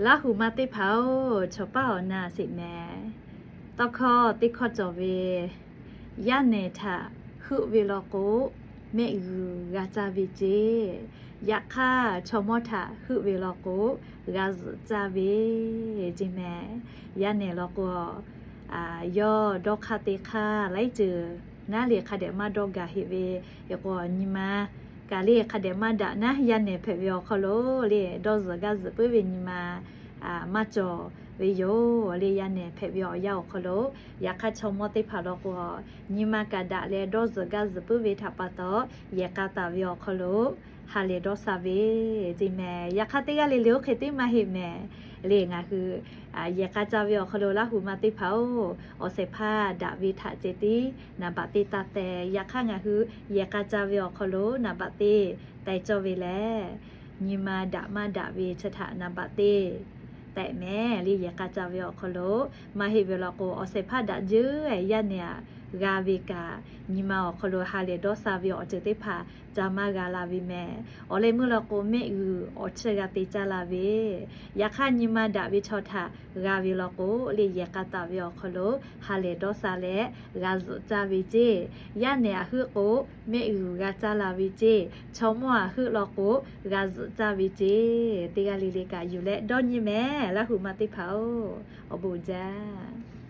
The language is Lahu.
Laˇ hu ma teˇ hpaˍ-oˬ, chaw paˉ awˬ na sheˍ mehˍ. Tawˇ hkawˇ teˇ hkawˇ cawˬ ve, yaˇ nehˬ htaꞈ heuˆ ve law k'o, mehˆ g'uiˬ g'a caˇ ve ceˇ. Yaꞈ hk'aˇ, chaw mawˇ htaꞈ heuˆ ve law k'o, g'a zuhꞈ caˇ ve ceˇ mehˍ. Yaˇ nehˬ law k'o, yawˇ dawˇ hk'aˇ te hk'aˇ laiˉ ceuˬ naˉ le hk'a dehꞈ maˇ dawˇ gaˬ heˆ ve, e k'o nyi ma kaꞈ le hk'a dehꞈ maˇ daꞈ naˉ, yaˇ nehˬ hpehꞈ ve awˬ hk'aw lo le dawˇ zuhꞈ gaˇ zuhꞈ puiˉ ve nyi ma maˇ cawˬ ve yoˬ le. Yaˇ nehˬ hpehꞈ ve awˬ yanˇ awˬ hk'aw lo, yaꞈ hk'aˇ chaw mawˇ teˇ hpaˍ law k'o, nyi ma kaꞈ daꞈ leh dawˇ zuhꞈ gaˇ zuhꞈ puiˉ ve htaꞈ pa taw, yehˬ k'a taˍ ve awˬ hk'aw lo ha lehˬ dawˇ sha ve ceˇ mehˍ. Yaꞈ hk'aˇ teˇ g'aˇ le le oˇ hk'e teˇ maˇ heˆ mehˍ le. Ngaˬ hui yehˬ k'a caˇ ve awˬ hk'aw lo Laˇ hu ma teˇ hpaˍ-oˬ, awˬ shehˍ hpaˇ daꞈ ve htaꞈ ceh tiˉ naˍ baꞈ teˇ taˇ teh. Yaꞈ hk'aˇ ngaˬ hui yehˬ k'a caˇ ve awˬ hk'aw lo naˍ baꞈ teˇ teh cawˇ ve lehˬ, nyi ma daꞈ maˇ daꞈ ve chi htaꞈ naˍ baꞈ teˇ tehꞈ mehˍ le. Yehˬ k'a caˇ ve awˬ hk'aw lo maˇ heˆ ve law k'o, awˬ shehˍ hpaˇ daꞈ jeuˉ-e yaˇ nehˬ aꞈ g'a ve kaꞈ, nyi ma awˬ hk'aw lo ha lehˬ dawˇ sha ve awˬ ceuˬ teˇ hpaˍ ca maˇ g'a la ve mehˍ. Awˬ leh meuˇ law k'o, mehˆ g'uiˬ awˬ chiˇ g'a te caˇ la ve. Yaꞈ hk'aˇ nyi ma daꞈ ve chaw htaꞈ g'a ve law k'o le, yehˬ k'a taˍ ve awˬ hk'aw lo ha lehˬ dawˇ sha leh g'a zuhꞈ caˇ ve ceˇ. Yaˇ nehˬ aꞈ heuˆ k'o, mehˆ g'uiˬ g'a caˇ la ve ceˇ. Chaw mawˇ aꞈ heuˆ law k'o, g'a zuhꞈ caˇ ve ceˇ. Teˇ g'aˇ le le kaꞈ yuˬ leh dawˇ nyi mehˍ, Laˇ hu ma teˇ hpaˍ-oˬ, awˬ bon jaˇ.